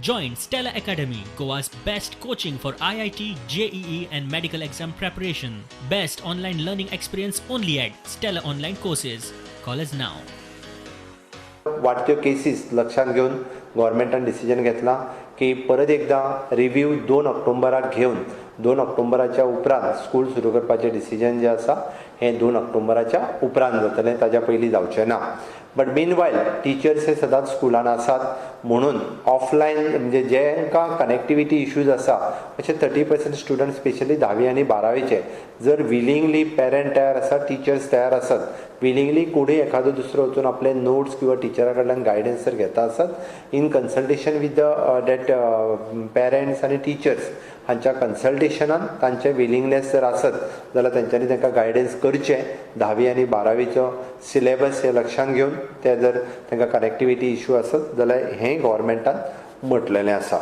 Join Stella Academy, Goa's best coaching for IIT, JEE, and medical exam preparation. Best online learning experience only at Stella Online Courses. Call us now. वाडट्यो केसीस लक्षांत घेवन गोवोरमेंटान decision घेतलां की परत एकदां रिव्यू 2 ऑक्टोबराक घेवन 2 ऑक्टोबराच्या उपरांत स्कूल सुरू करपाचें डिसिजन जें आसा हें 2 ऑक्टोबराच्या उपरांत जातलें, ताच्या पयलीं जावचें ना. बट मीन वायल टिचर्स हे सदांच स्कुलान आसात म्हणून ऑफलायन म्हणजे जेंकां कनेक्टिविटी इश्यूज आसा अशे 30% स्टुडंट, स्पेशली धावी आनी बारावेचे, जर विलिंगली पेरंट तयार आसा, टिचर्स तयार आसत, विलिंगली कोणूय एखादो दुसरो वचून आपले नोट्स किंवा टिचरा कडल्यान गायडन्स जर घेता आसत, in consultation with the that parents आनी टिचर्स हांच्या कन्सल्टेशनान तांचें विलिंगनेस जर आसत जाल्यार तेंच्यांनी तांकां गायडन्स करचें. धावी आनी बारावीचो सिलेबस हे लक्षांत घेवन ते जर तांकां कनेक्टिविटी इश्यू आसत जाल्यार हें गोवोरमेंटान म्हटलेलें आसा.